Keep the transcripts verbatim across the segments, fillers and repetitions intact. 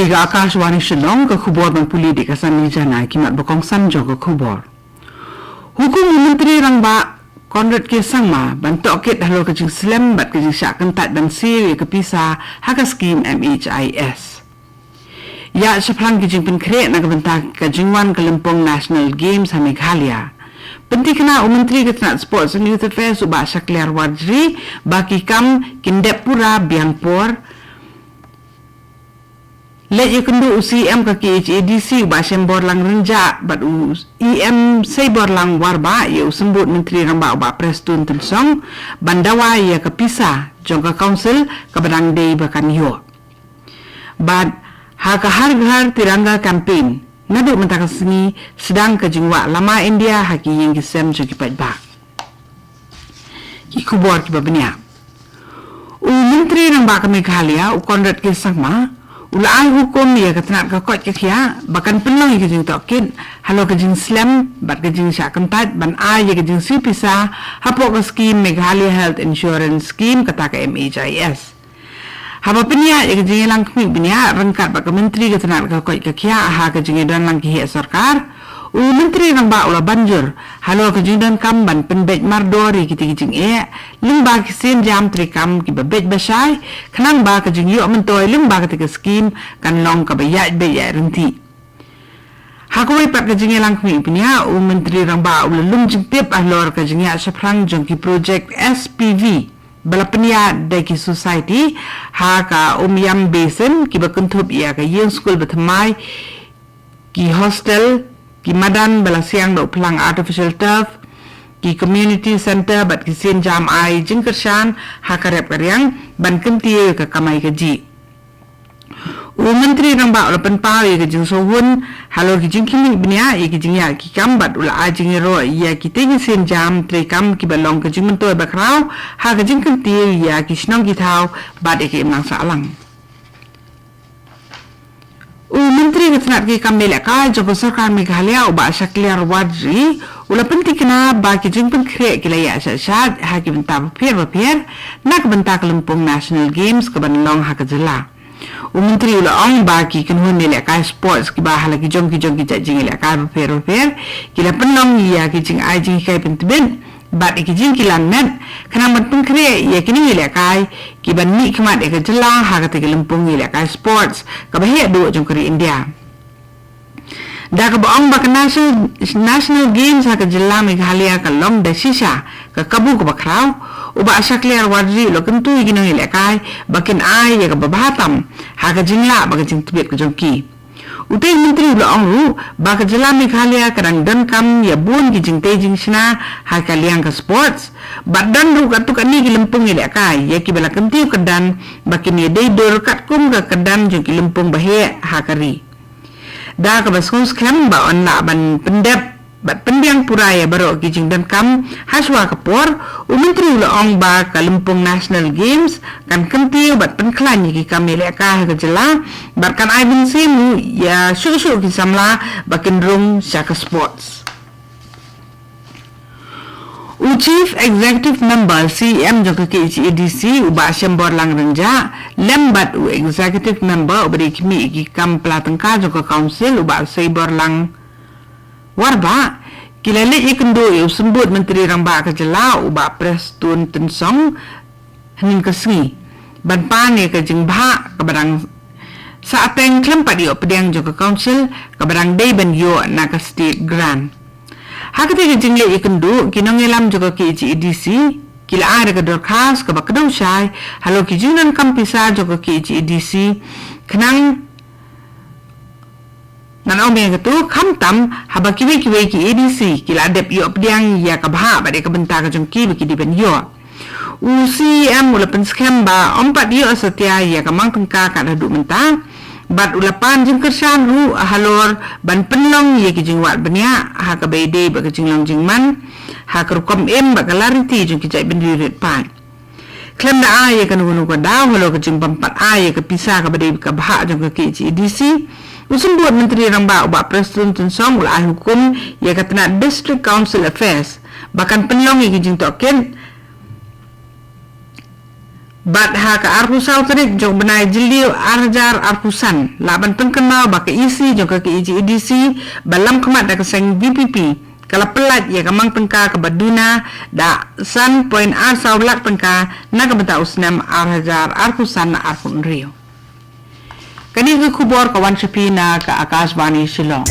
Ka Akashvani Shillong, ka khubor ban pule da ka Sani Jana. Ki mat ba kongsan jong ka khubor. Hukum u Myntri Rangbah Conrad K Sangma ban tohkit halor ka jingslem bad ka jingshah kyntait ban siew ïa ka pisa ha ka skim M H I S. Ïa shaphrang ki jingpynkhreh na ka bynta ka jingwan ka lympung National Games ha Meghalaya, pynthikna u Myntri ka tnat Sports and Youth Affairs u Bah Shakliar Warjri ba ki kam kin dep pura biang por. Leit ïakynduh u C M ka K H A D C u Bah Shemborlang Rynjah bad u E M Seiborlang Warbah ïa u Symbud Myntri Rangbah u Bah Prestone Tynsong ban dawa ïa ka pisa jong ka Council kaba dang dei ba kan ïoh. Bad ha ka Har Ghar Tiranga campaign, naduh mynta ka sngi sdang ka jingwah lama India ha ki ïing ki sem jong ki paidbah. Ki khubor kiba bniah. U Myntri Rangbah ka Meghalaya u Conrad K Sangma u la ai hukum ïa ka tnat ka koit ka khiah ba kan pynlong ïa ka jingtohkit halor ka jingslem bad ka jingshah kyntait ban ai ïa ka jingsiew pisa hapoh ka skim Meghalaya Health Insurance Scheme, kata ka M H I S. Haba pynïaid ïa ka jingïalang khmih bniah ryngkat bad ka Myntri ka tnat ka koit ka khiah ha ka jingïadonlang ki heh sorkar, u Myntri Rangbah u la ban jur halor ka jingdonkam ban pynbeit mardor ïa kitei ki jingeh lyngba ki sienjam treikam kiba beit ba shai, khnang ba ka jingïoh myntoi lyngba katei ka skim kan long kaba ïaid beit ïaid rynti. Ha kawei pat ka jingïalang khmih bniah, u Myntri Rangbah u la lum jingtip halor ka jingïaid shaphrang jong ki projek S P V ba la pynïaid da ki society ha ka Umiam Basin, kiba kynthup ïa ka ïing skul ba thymmai, ki hostel, ki madan ba la siang da u phlang artificial turf, ki community centre bad ki sienjam ai jingkyrshan ha ka rep ka riang ban kyntiew ïa ka kamai kajih. U Myntri Rangbah u la pynpaw ïa ka jingsngewhun halor ki jingkhmih bniah ïa ki jingïaid ki kam bad u la ai jingïaroh ïa kitei ki sienjam treikam kiba long ka jingmyntoi bakhraw ha ka jingkyntiew ïa ki shnong ki thaw bad ïa ka imlang sahlang. U Myntri ka tnat ki kam ïalehkai jong ka Sorkar Meghalaya u Bah Shakliar Warjri u la pynthikna ba ki jingpynkhreh ki la ïaid shaid shaid ha ki bynta bapher bapher na ka bynta ka lympung National Games kaban long ha ka jylla. U Myntri u la ong ba ki kynhun ïalehkai sports kiba ha la ki jong ki jong ki jait jingïalehkai bapher bapher ki la pynlong ïa ki jingai jinghikai pyntbit bad ïa ki jingkilan met khnang ban pynkhreh ïa ki nongïalehkai kiban mihkhmat ïa ka jylla ha katei ka lympung ïalehkai sports kaba heh duh jong ka ri India. Da kaba ong ba ka National, National Games ha ka jylla Meghalaya ka long da shisha ka kabu kaba khraw, u Bah Shakliar Warjri u la kyntu ïa ki nongïalehkai ba kin ai ïa kaba bha tam ha ka jinglah bad ka jingtbit ka jong ki. Utei u Myntri u la ong ruh ba ka jylla Meghalaya ka dang donkam ïa bun ki jingtei jingshna ha ka liang ka sports bad don ruh katto katne ki lympung ïalehkai ïa kiba la kyntiew kyrdan ba kin ïadei dur katkum ka kyrdan jong ki lympung ba heh ha ka ri. Da kaba sngewskhem ba yn lah ban pyndep bad pynbiang pura ïa baroh ki jingdonkam ha shuwa ka por, u Myntri u la ong ba ka lympung National Games kan kyntiew bad pynkhlaiñ ïa ki kam ïalehkai ha ka jylla bad kan ai mynsiem ruh ïa shuh shuh ki samla ba kin rung sha ka sports. U Chief Executive Member, C E M jong ka K H A D C, u Bah Shemborlang Rynjah, lem bad u Executive Member uba dei khmih ïa ki kam pla tyngka jong ka Council, u Bah Seiborlang Warbah, ki la leit ïakynduh ïa u Symbud Myntri Rangbah ka jylla, u Bah Prestone Tynsong, hynnin ka sngi ban pan ïa ka jingbhah kaba dang sahteng khlem pat ïoh pdiang jong ka Council kaba dang dei ban ïoh na ka State Grant. Ha katei ka jingleit ïakynduh, ki nongïalam jong ka K H A D C ki la ai da ka dorkhas kaba kdew shai halor ki jingdonkam pisa jong ka K H A D C, khnang ngan ong biang katto, khamtam haba kiwei kiwei ki A D C ki la dep ïoh pdiang ïa ka bhah bad ïa ka bynta ka jong ki ba ki dei ban ïoh. U C E M u la pynskhem ba ym pat ïoh satia ïa ka mang tyngka kat haduh mynta bad u la pan jingkyrshan ruh halor ban pynlong ïa ki jingwad bniah ha kaba ïadei bad ka jinglong jingman ha ka rukom im bad ka lariti jong ki jaitbynriew rit paid. Khlem da ai ïa kano kano ka daw halor ka jingbym pat ai ïa ka pisa kaba dei ka bhah jong ka K H A D C, u Symbud Myntri Rangbah u Bah Prestone Tynsong u la ai hukum ïa ka tnat District Council Affairs ba kan pynlong ïa ki jingtohkit Bad ha ka arphew saw tarik jong u bnai Jylliew ar hajar arphew san, lah ban pynkynmaw ba ka E C jong ka KHADC, ba lam khmat da ka seng VPP, ka la pyllait ïa ka mang tyngka kaba duna da san point ar saw lak tyngka na ka bynta u snem ar hajar arphew san arphew hynriew. Kane ka khubor ka wan sha phi na ka Akashvani Shillong.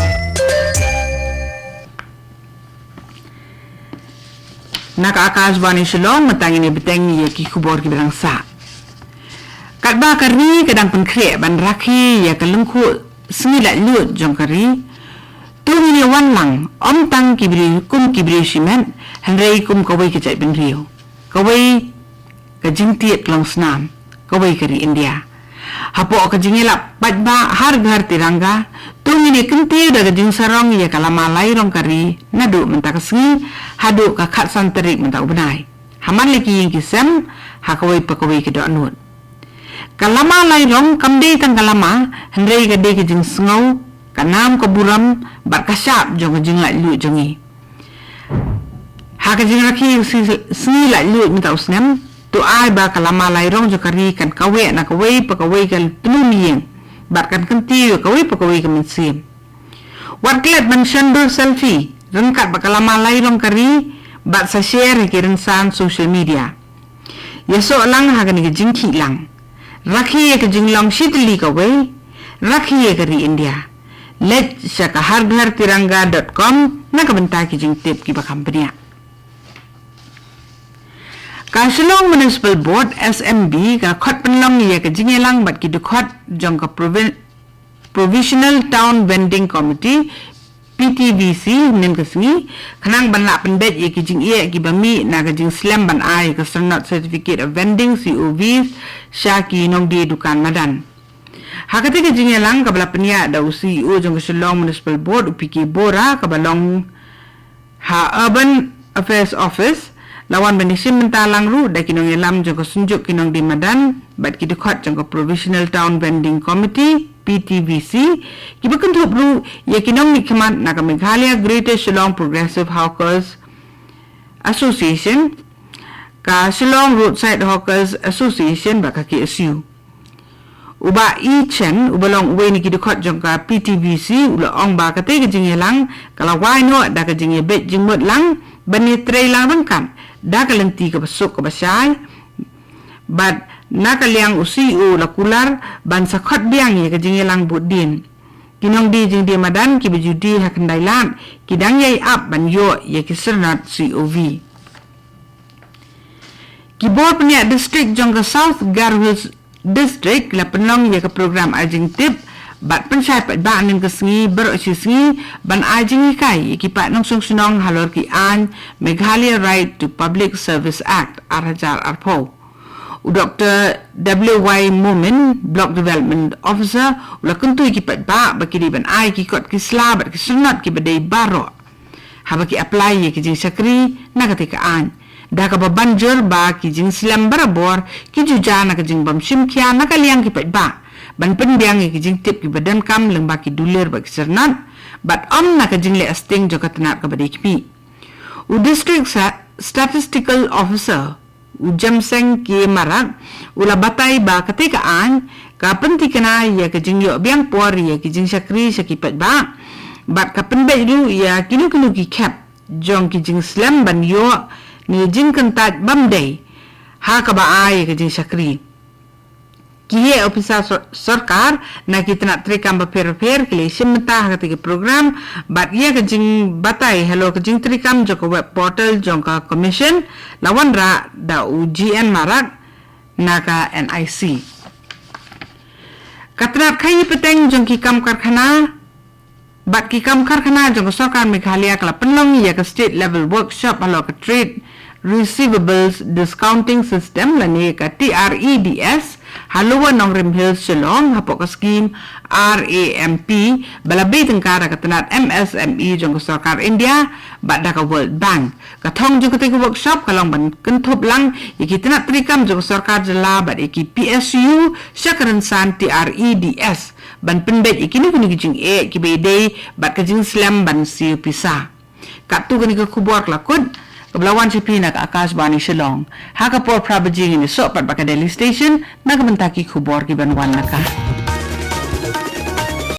Na ka Akashvani Shillong, mynta ngin ïa bteng ïa ki khubor kiba dang sah. Katba ka ri ka dang pynkhreh ban rakhe ïa ka lyngkhuh sngi laitluid jong ka ri, to ngin ïa wan lang, ym tang ki briew kum ki briew shimet, hynrei kum kawei ka jaitbynriew, kawei ka jingtied klong snam, kawei ka ri India. Hapoh ka jingïalap paidbah Har Ghar Tiranga, to ngin ïa kyntiew da ka jingsarong ïa ka lama lai rong ka ri, naduh mynta ka sngi haduh ka khatsan tarik mynta u bnai, ha man la ki ïing ki sem ha kawei pa kawei ka dohnud. Ka lama lai rong kam dei tang ka lama, hynrei ka dei ka jingsngew, ka nam ka burom bad ka shap jong ka jinglaitluid jong ngi. Ha ka jingrakhe sngi, sngi laitluid mynta u snem, to ai ba ka lama lai rong jong ka ri kan kaweh na kawei pa kawei ka tnum ïing, bad kan kyntiew ïa kawei pa kawei ka mynsiem. Wat klet ban shon dur selfie ryngkat bad ka lama lai rong ka ri, bad sa share ha ki rynsan social media. Ïasoh lang ha kane ka jingkhih lang. Rakhe ïa ka jinglong shitylli kawei, rakhe ïa ka ri India. Leit sha ka har ghar tiranga dot com na ka bynta ki jingtip kiba kham bniah. Ka Shillong Municipal Board, S M B, ka khot pynlong ïa ka jingïalang bad ki dkhot jong ka Provin-, Provisional Town Vending Committee, P T V C, hynnin ka sngi, khnang ban lah pynbeit ïa ki jingeh kiba mih na ka jingslem ban ai ka syrnod Certificate of Vending, C O V, sha ki nongdie dukan madan. Ha kata ka jingïalang kaba la pynïaid da u C E O jong ka Shillong Municipal Board, u P K Bora, kaba long ha Urban Affairs Office, la wan ban ïashim bynta lang ruh da ki nongïalam jong ka Synjuk ki Nongdie Madan bad ki dkhot jong ka Provisional Town Vending Committee, P T V C, kiba kynthup ruh ïa ki nongmihkhmat na ka Meghalaya Greater Shillong Progressive Hawkers Association, ka Shillong Roadside Hawkers Association bad ka K S U. U Bah E Chen, uba long uwei na ki dkhot jong ka P T V C, u la ong ba katei ka jingïalang ka la wai noh da ka jingïabeit jingmut lang ban ïatrei lang ryngkat da ka lynti kaba suk kaba shai. Bad na ka liang u C E O u la kular ban sa khot biang ïa ka jingïalang bud dien. Ki nongdie jingdie madan kiba ju die ha khyndai lad ki dang ïai ap ban ïoh ïa ki syrnod C O V. Ki bor pynïaid district jong ka South Garo Hills District la pynlong ïa ka program ai jingtip bad pynshai paidbah hynnin ka sngi baroh shi sngi ban ai jinghikai ïa ki paid nongshong shnong halor ki aiñ Meghalaya Right to Public Service Act ar hajar arphew. U Doktor W Y Momin, Block Development Officer, u la kyntu ïa ki paidbah ba ki dei ban ai ki kot ki sla bad ki syrnod kiba dei baroh haba ki apply ïa ki jingshakri na katei ka aiñ, da kaba ban jur ba ki jingslem barabor ki ju jia na ka jingbym shim khia na ka liang ki paidbah ban pynbiang ïa ki jingtip kiba donkam lyngba ki dulir bad ki syrnod, bad ym na ka jingleh sting jong ka tnat kaba dei khmih. U District Sa-, Statistical Officer, u Jemseng K Marak, u la batai ba katei ka aiñ ka pynthikna ïa ka jingïoh biang por ïa ki jingshakri sha ki paidbah, bad ka pynbeit ruh ïa kino kino ki khep jong ki jingslem ban ïoh ne jingkyntait bym dei ha kaba ai ïa ka jingshakri. Ki heh ophisar sor-, sorkar na ki tnat treikam bapher bapher ki la shim bynta ha katei ka program bad ïa ka jingbatai halor ka jingtreikam jong ka web portal jong ka Commission la wanrah da u G N Marak na ka N I C. Ka tnat khaii pateng jong ki kam karkhana bad ki kam karkhana jong ka sorkar Meghalaya ka la pynlong ïa ka State Level Workshop halor ka Trade Receivables Discounting System lane ka T R E D S ha Lower Nongrim Hills, Shillong, hapoh ka skim R A M P ba la bei tyngka da ka tnat M S M E jong ka sorkar India bad da ka World Bank. Ka thong jong katei ka workshop ka long ban kynthup lang ïa ki tnat treikam jong ka sorkar jylla bad ïa ki P S U sha ka rynsan T R E D S ban pynbeit ïa kino kino ki jingeh kiba ïadei bad ka jingslem ban siew pisa. Katto kane ka khubor ka la kut, Kaba la wan sha phi na ka Akashvani Shillong. Ha ka por phra baje ngin ïasoh pat bad ka Delhi Station na ka bynta ki khubor ki ban wan na ka.